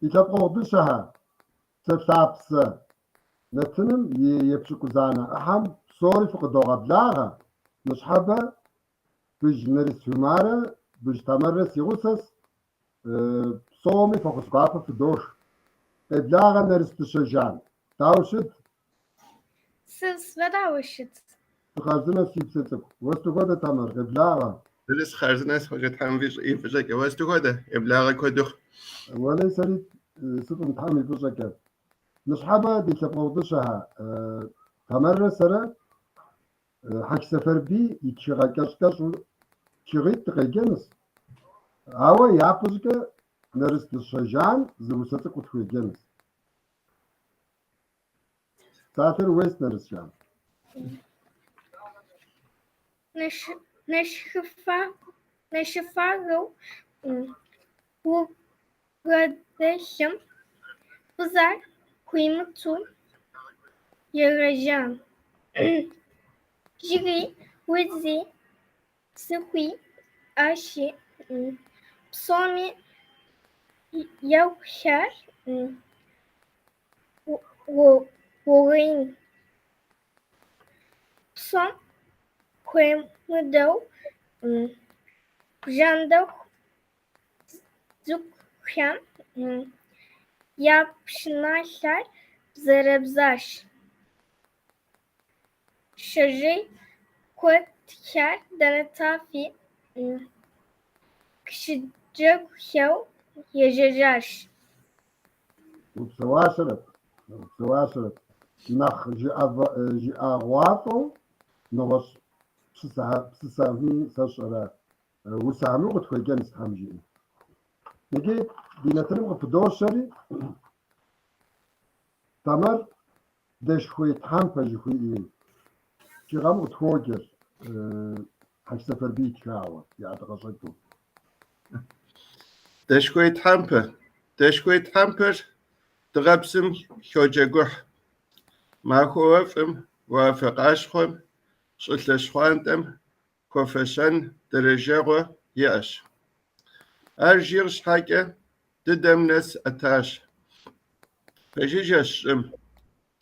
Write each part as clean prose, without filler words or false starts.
Ди лъэпкъэгъу дыщэхэ, Псэлъапсэ нэтыным и епщыкӏузанэ ӏыхьэм псори фыкъыдогъэблагъэ, ныщхьэбэ Быж Нэрыс Умарэ Быж Тамэррэ си гъусэс, псоми фӏэхъус гуапэ фыдох. Къеблагъэ Нэрыс дыщэ жан, дауэ ущыт? Сыфӏщ, уэ дауэ ущыт? Сыхъарзынэщ, си псэ цӏыкӏу. Уэ сыту хуэдэ, Тамэр, къеблагъэ. Сэри сыхъарзынэщ, Хъуэжэ, Тхьэм и фӏыщӏэкӏэ. Уэ сыту хуэдэ, еблагъэ куэд ухъу. Уэлей, сэри сыфӏым Тхьэм и фӏыщӏэкӏэ. Ныщхьэбэ ди лъэпкъэгъу дыщэхэ, Тамэррэ сэрэ Хьэх Сэфарбий и тхыгъэ кӏэщӏ-кӏэщӏу тхыгъитӏ дыкъеджэнущ. Ауэ япэщӏыкӏэ Нэрыс дыщэ жан зы усэ цӏыкӏу къытхуеджэнущ. Псалъэр ууейщ, Нэрыс жан. Нэщхъыфагъэу убгъэдэлъым фызыр хуимыту егъэжан. Жыги, удзи, цӏыхуи, ӏэщи, псоми ягухэр уогъэин. Псом хуэмыдэу бжэндэхъу цӏыкӏухэм я пшыналъэр бзэрэбзащ. Шэжьей куэдхэр дэнэ тафи къыщыджэгухэу ежьэжащ. Упсэуащэрэт, упсэуащэрэт. Нэхъ жыӏэгъуафӏэу нэгъуэщӏ псысэми сэ сщӏэрэ усэхэми къытхуеджэнщ, Тхьэм жиӏэм. Иджы ди нэтыным къыпыдощэри, Тамэр Дэшхуей тхьэмпэ жыхуиӏи тхыгъэм къытхуоджэр Хьэх Сэфарбий итхауэ, и ӏэдакъэщӏэкӏыу. Дэшхуей тхьэмпэ. Дэшхуей тхьэмпэр дыгъэпсым ходжэгухь. Махуэ уэфӏым, уафэ къащхъуэм, щӏылъэ щхъуантӏэм хуэфэщэн дэрэжэгъуэ иӏэщ. Ар жыг щхьэкӏэ дыдэм нэс ӏэтащ. Пэжыжьэщ щӏым,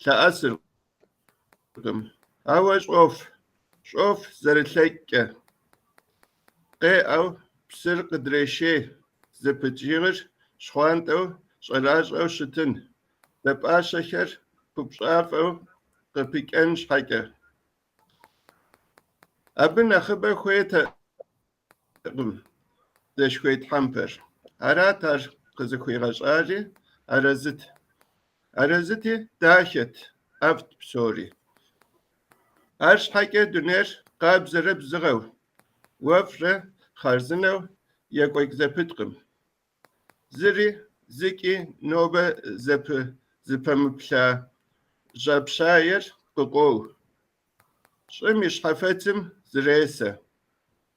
лъэӏэсыркъым, ауэ щӏоф, щӏоф зэрылъэкӏкӏэ. Къеӏэу псыр къыдрешей зыпыт жыгыр щхъуантӏэу щӏэращӏэу щытын, дэ пӏащэхэр купщӏафӏэу къыпыкӏэн щхьэкӏэ. Абы нэхъыбэ хуейтэкъым дэшхуей тхьэмпэр. Арат ар къызыхуигъэщӏари, арэзыт. Арэзыти, дахэт, ӏэфӏт псори. Арщхьэкӏэ дунейр къабзэрэ бзыгъэу, уэфӏрэ хъарзынэу екӏуэкӏ зэпыткъым. Зыри, зыкӏи нобэ зыпэмыплъа жьапщаер къыкъуоу. Щӏым и щхьэфэцым зресэ.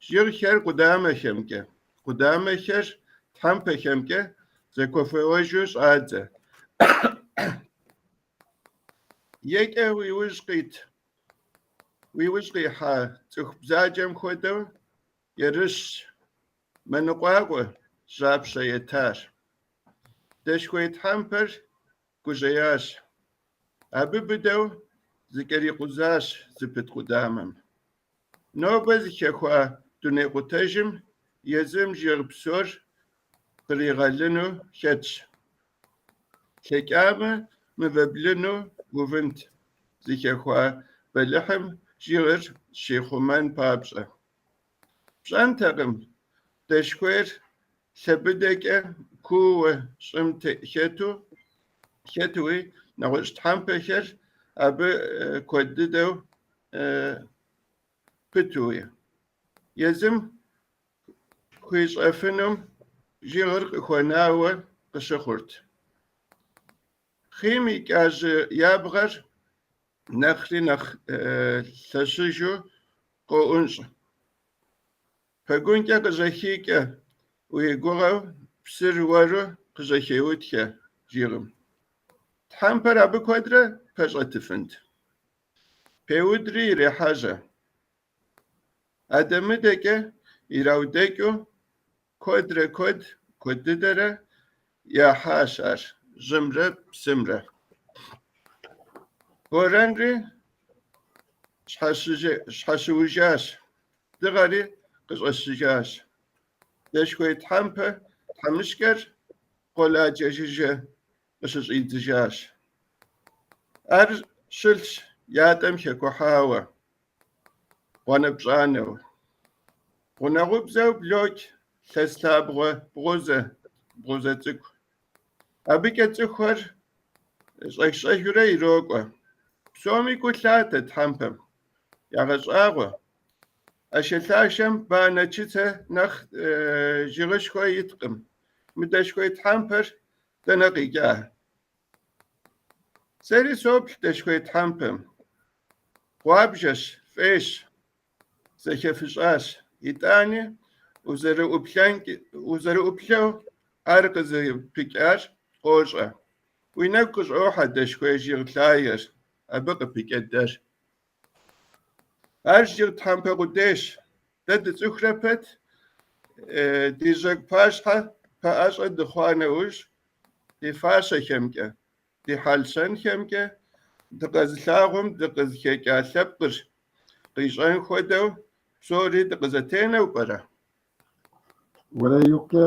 Жыгхэр къудамэхэмкӏэ, къудамэхэр тхьэмпэхэмкӏэ зэкуэфэуэжу щӏадзэ. Екӏэ уи ужь къит, уи ужь къихьа цӏыху бзаджэм хуэдэу ерыщщ. Мэныкъуакъуэ жьапщэ етар. Дэшхуей тхьэмпэр гужьеящ. Абы быдэу зыкӏэрикъузащ зыпыт къудамэм. Нобэ зыхэхуа дунейкъутэжым езым жыг псор къригъэлыну хэтщ. Лъэкӏамэ, мывэ блыну увынт, зыхэхуа бэлыхьым жыгыр щихъумэн папщӏэ. Пщӏэнтэкъым дэшхуейр лъэ быдэкӏэ куууэ щӏым хэтуи, нэгъуэщӏ тхьэмпэхэр абы куэд дыдэу пытуи. Езым хуищӏэфынум жыгыр къыхуэнауэ къыщыхъурт. Хъийм икӏа жьы ябгэр нэхъри нэхъ лъэщыжу къоӏунщӏ. Пэгункӏэ къыжьэхикӏэ уи гугъэу псыр уэру къыжьэхеутхэ жыгым. Тхьэмпэр абы куэдрэ пэщӏэтыфынт. Пеудри ирехьэжьэ. Адэ-мыдэкӏэ ираудэкӏыу куэдрэ куэд, куэд дыдэрэ. Яхьащ ар жьымрэ псымрэ. Борэнри щхьэщыужащ, дыгъэри къыщӏэщыжащ. Дэшхуей тхьэмпэ тхьэмыщкӏэр къуэладжэ жыжьэ къыщыщӏидзыжащ. Ар щылъщ ятӏэм хэкухьауэ, гъуанэпщӏанэу. Гъунэгъубзэу блокӏ лъэс лъагъуэ бгъузэ цӏыкӏу. Абыкӏэ цӏыхухэр щӏэх-щӏэхыурэ ирокӏуэ. Псоми гу лъатэ тхьэмпэм, ягъэщӏагъуэ. ӏэшэлъашэм банэ чыцэ нэхъ жыгышхуэ иткъым. Мы дэшхуей тхьэмпэр дэнэ къикӏа? Сэри соплъ дэшхуей тхьэмпэм. Гъуабжэщ, фӏейщ, зэхэфыщӏащ. Итӏани узэрыӏуплъэу ар къызыпыкӏар къощӏэ. Уи нэгу къыщӏохьэ дэшхуей жыг лъагэр, абы къыпыкӏэ дэр. Ар жыг тхьэмпэ къудейщ. Дэ дыцӏыхурэ пэт, ди жьэгу пащхьэ пэӏэщӏэ дыхъуа нэужь, ди фащэхэмкӏэ, ди хьэл-щэнхэмкӏэ дыкъэзылъагъум дыкъызыхэкӏа лъэпкъыр къищӏэн хуэдэу псори дыкъызэтенэу пӏэрэ? Уэрей икъукӏэ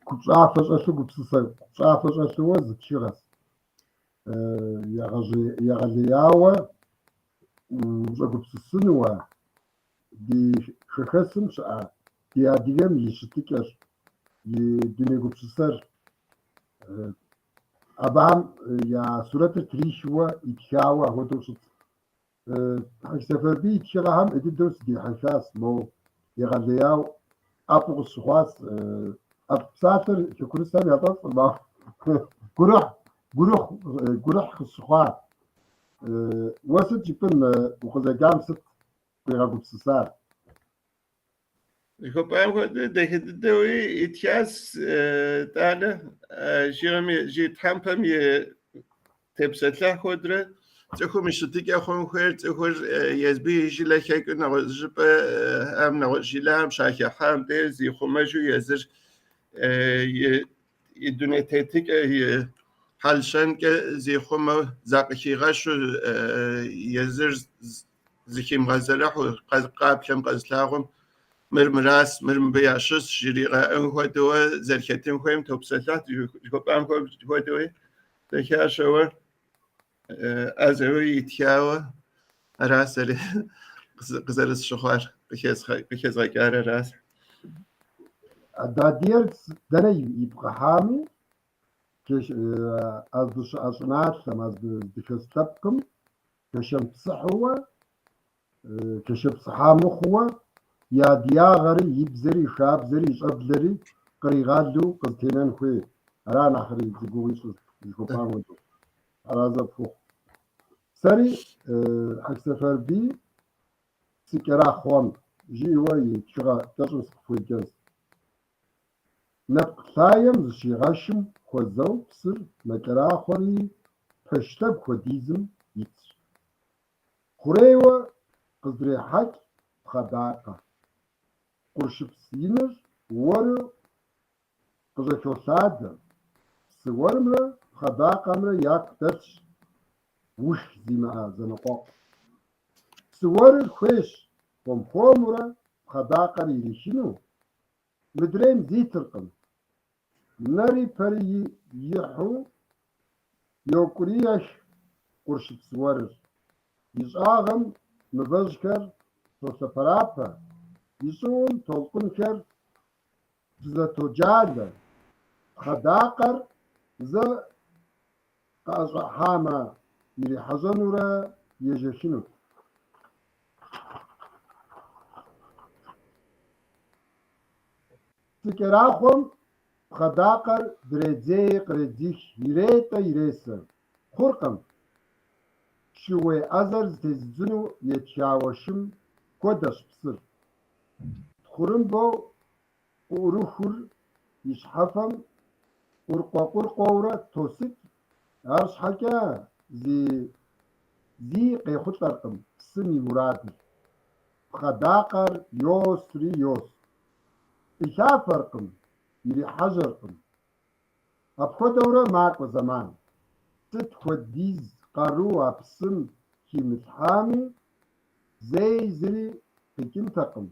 купщӏафэ щӏэлъу, гупсысэ купщӏафэ щӏэлъыуэ зы тхыгъэщ. Егъэлеяуэ ущӏэгупсысынуэ ди хэхэсым щыӏэ ди адыгэм и щытыкӏэр, и дуней гупсысэр, абыхэм я сурэтыр трихыуэ итхауэ апхуэдэу щытщ. Хьэх Сэфарбий и тхыгъэхэм ӏей дыдэу сыдихьэхащ, моуэ егъэлеяуэ ӏэфӏу къысщыхъуащ. ӏэфӏ псалъэр хэкурысхэм яфӏэфӏкъым, ауэ гурыхь, гурыхь, гурыхь къысщыхъуа. Уэ сыт жыпӏэн, укъызэджам сыт къуигъэгупсысар? Жыхуэпӏам хуэдэу дахэ дыдэуи итхащ Тӏалэ, жыгым и жыг тхьэмпэм и тепсэлъыхь хуэдрэ цӏыхум и щытыкӏэ хъун хуейр, цӏыхур езбы и жылэ хэкӏыу нэгъуэщӏ щӏыпӏэхэм, нэгъуэщӏ жылэхэм щахыхьам деж зихъумэжу езыр и дуней тетыкӏэ, и хьэл-щэнкӏэ зихъумэу закъыхигъэщу езыр зыхимыгъэзэрыхьу къаплъэм къэзылъагъум мыр мырас, мыр мыбы ящыщ жригъэӏэн хуэдэуэ зэрыхэтын хуейм топсэлъыхь, жыхуэпӏам хуэдэуи дахащэуэ ӏэзэуи итхауэ аращ сэри къызэрысщыхъуар, къыхэзгъэкӏар аращ. Дадиер дэнэ ипкъыхьами, а здыщыӏэ щӏыналъэм, а здыхэс лъэпкъым хэшыпсыхьыуэ, хэшыпсыхьа мыхъууэ, и адыгагъэри, и бзэри, и хабзэри, и щӏэблэри къригъэлу къызэтенэн хуей. Ара нэхъри зи гугъу ищӏыр жыхуэпӏам хуэдэу. Аразы пхухъу. Сэри Хьэх Сэфарбий Псыкӏэрахъуэм жиӏэуэ и тхыгъэ кӏэщӏым сыкъыхуеджэнщ. Нэпкъ лъаем зыщигъэшым хуэзэу псыр мэкӏэрахъуэри пэш лъэгу хуэдизым итщ. Хъурейуэ къыздрехьэкӏ пхъэ дакъэ. Къуршыпс иныр уэру къыжьэхолъадэ. Псы уэрымрэ пхъэ дакъэмрэ яку дэлъщ ух зимыӏэ зэныкъуэкъу. Псы уэрыр хуейщ хуэм-хуэмурэ пхъэ дакъэр ирихыну, мыдрейм зитыркъым. Нэри пэри ихьу йокӏуриех къуршыпс уэрыр. И щӏагъым мывэжьхэр щолъэпэрапэ, и щӏыӏум толъкъунхэр щызэтоджалэ. Пхъэ дакъэр зэ къыӏэщӏыхьамэ, ирихьэжьэнурэ ежэхынут. Псыкӏэрахъуэм пхъэ дакъэр дредзей, къредзых, иретӏэ, иресэ. Хъуркъым. Шууей ӏэзэр зытезыдзыну етхауэ шым хуэдэщ псыр. Тхъурымбэу къыӏурыхур и щхьэфэм къуркъуэ-къуркъуэурэ тосыкӏ, арщхьэкӏэ зи къехъулӏэркъым псым и мурадыр. Пхъэ дакъэр йосри йос. Къилъафэркъым, ирихьэжьэркъым. Апхуэдэурэ макӏуэ зэман. Сыт хуэдиз къару а псым химылъхьами, зэи зыри къикӏынтэкъым,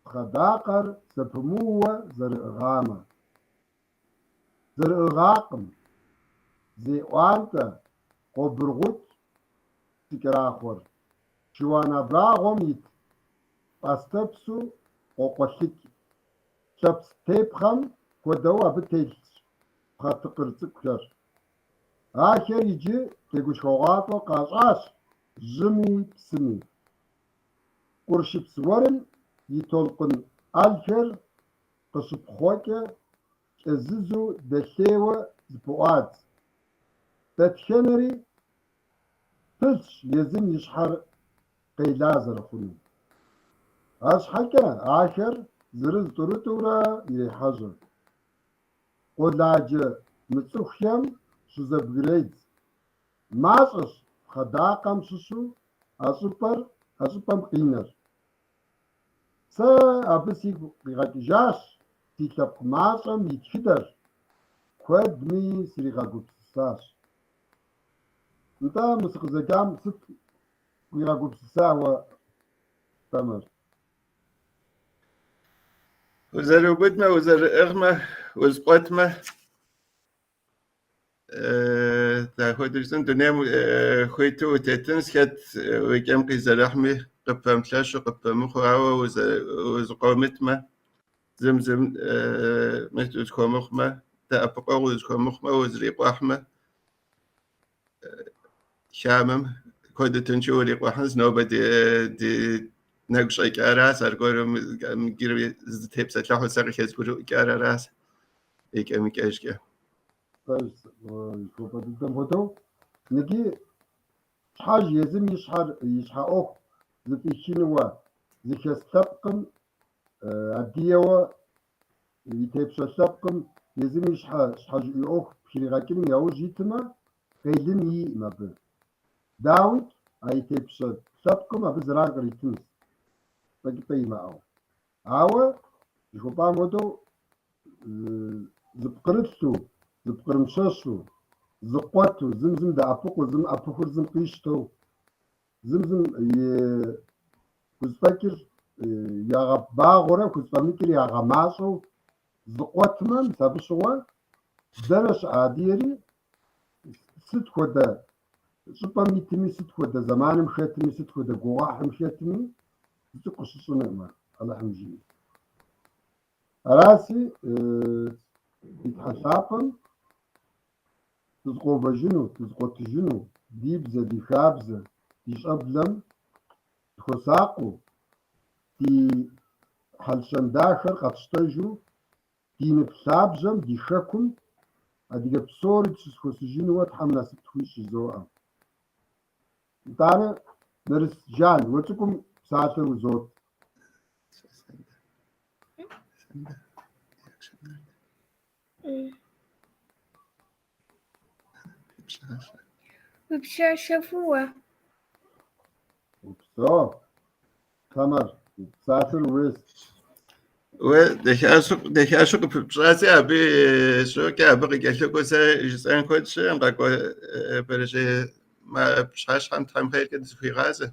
пхъэ дакъэр зэпымыууэ зэрыӏыгъамэ. Зэрыӏыгъакъым. Зеӏуантӏэ, къобыргъукӏ псыкӏэрахъуэр. Шыуан абрагъуэм ит пӏастэпсу къокъуэлъыкӏ. Лъэпс тепхъэм хуэдэу абы телъщ пхъэ тыкъыр цӏыкӏухэр. Ахэр иджы тегушхуэгъуафӏэ къащӏащ жьыми псыми. Къуршыпс уэрым и толъкъун ӏэлхэр къыщыпхъуэкӏэ кӏэзызу дэлъейуэ зыпыӏуадз. Дэтхэнэри пылъщ езым и щхьэр къела зэрыхъунум. Арщхьэкӏэ ахэр зырыз-тӏурытӏурэ ирехьэжьэ. Къуэладжэ мыцӏыхухэм щызэбгредз. Мащӏэщ пхъэ дакъэм щыщу а щӏыпӏэм къинэр. Сэ абы сигу къигъэкӏыжащ си лъэпкъ мащӏэм и тхыдэр, куэдми сригъэгупсысащ. Нтӏэ, мы сыкъызэджам сыт уигъэгупсыса уэ, Тэмэр? Узэрыубыдмэ, узэрыӏыгъмэ, узыкъуэтмэ, Дахуэдэу жысӏэн, дунейм хуиту утетынщ, хэт уи кӏэм къизэрыхьми, къыппэмылъэщу, къыппэмыхъуу, ауэ узыкъуэмытмэ, зым зым мис узыхуэмыхъумэ, дэӏэпыкъуэгъу узыхуэмыхъумэ, узэрикъухьмэ, хамэм куэду тыншу урикъухьынщ. Нобэ ди нэгу щӏэкӏаращ, аргуэру иджыри зытепсэлъыхьу сэ къыхэзгурыӏукӏар аращ икӏэм-икӏэжкӏэ. Пэжщ, жыхуэпӏэ дыдэм хуэдэу. Ныги щхьэж езым и щхьэр, и щхьэ ӏуэху зэфӏихынуэ зыхэс лъэпкъым адыгэуэ и тепщэ лъэпкъым езым и щхьэ щхьэж и ӏуэху пхригъэкӏыным яужь итмэ, къелын иӏым абы. Дауикӏ, а и тепщэ лъэпкъым абы зэран къритынщ, фӏэкӏыпӏэ имыӏэу. Ауэ, жыхуэпӏам хуэдэу, зыпкърылъу, зыпкърымыщэщу, зыкъуэту, зым зым дэӏэпыкъуу, зым ӏэпыхур зым къищтэу, зым зым и хузэфӏэкӏыр ягъэбагъуэрэ хузэфӏэмыкӏыр ягъэмащӏэу зыкъуэтмэ, мис абы щыгъуэ дэнэ щыӏэ адыгэри сыт хуэдэ щӏыпӏэм итми, сыт хуэдэ зэманым хэтми, сыт хуэдэ гугъуехьым хэтми, зы цӏыкӏу къыщыщӏынукъым Алыхьым жиӏэу. Араси, ди Тхьэ лъапӏэм дызыкъуэувэжыну, дызыкъуэтыжыну, ди бзэ, ди хабзэ, ди щӏэблэм дыхуэсакъыу, ди хьэл-щэн дахэр къэтщтэжу, ди нып лъабжьэм, ди хэкум адыгэ псори дыщызэхуэсыжынууэ Тхьэм насып тхуищӏ жызоӏэ. Итӏанэ, Нэрыс Жан, уэ цӏыкӏум псалъэр узот. Уи пщащэ фӏыуэ. Упсэу, Тэмэр, псалъэр ууейщ. Уэ дахащэу къыпыпщӏаси, абы щӏыкӏэ, абы къыкӏэлъыкӏуэу сэ жысӏэн куэд щыӏэм, къэкӏуэ бэрэжьей пщыхьэщхьэм Тхьэм хъеркӏэ дызыхуигъазэ.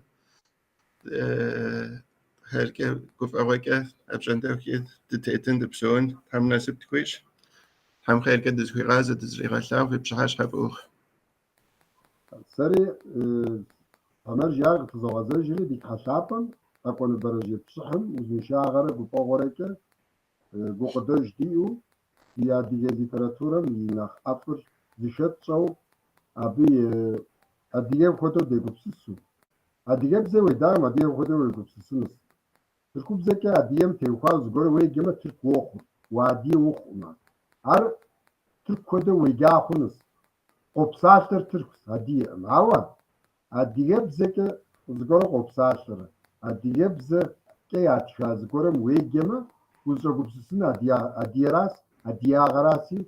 Хъеркӏэ, гуфӏэгъуэкӏэ, апщӏондэхукӏи дытетын, дыпсэун, Тхьэм насып тхуищӏ. Тхьэм хъеркӏэ дызыхуигъазэ, дызригъэлъагъу, фи пщыхьэщхьэ фӏы ухъу. Сэри Тэмэр жиӏар къытызогъэзэжри, ди Тхьэ лъапӏэм къэкӏуэну бэрэжьей пщыхьым узыншагъэрэ гуфӏэгъуэрэкӏэ гукъыдэж диӏэу, ди адыгэ литературэм и нэхъ ӏэфӏыр зыхэтщӏэу, абы и адыгэм хуэдэу дегупсысу. Адыгэбзэ уедаӏуэм, адыгэм хуэдэу уегупсысынущ. Тыркубзэкӏэ адыгэм теухуауэ зыгуэр уеджэмэ, тырку уохъур, уадыгэ ухъумэ. Ар тырку хуэдэу уеджа хъунущ. Къопсалъэр тыркущ, адыгэкъым. Ауэ адыгэбзэкӏэ зыгуэрэ къопсалъэрэ, адыгэбзэкӏэ ятха зыгуэрым уеджэмэ, узыщӏэгупсысын адыгэращ, адыгагъэраси,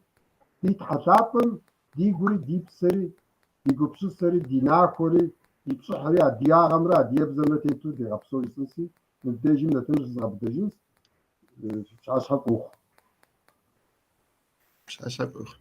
ди Тхьэ лъапӏэм ди гури, ди псэри, ди гупсысэри, ди нахуэри, ди пщӏыхьри адыгагъэмрэ адыгэбзэмрэ тету дигъэпсэу жысӏэнси, мыбдежым нэтыныр щызгъэбыдэжынщ, пщыхьэщхьэ фӏы ухъу. Пщыхьэщхьэ фӏы ухъу.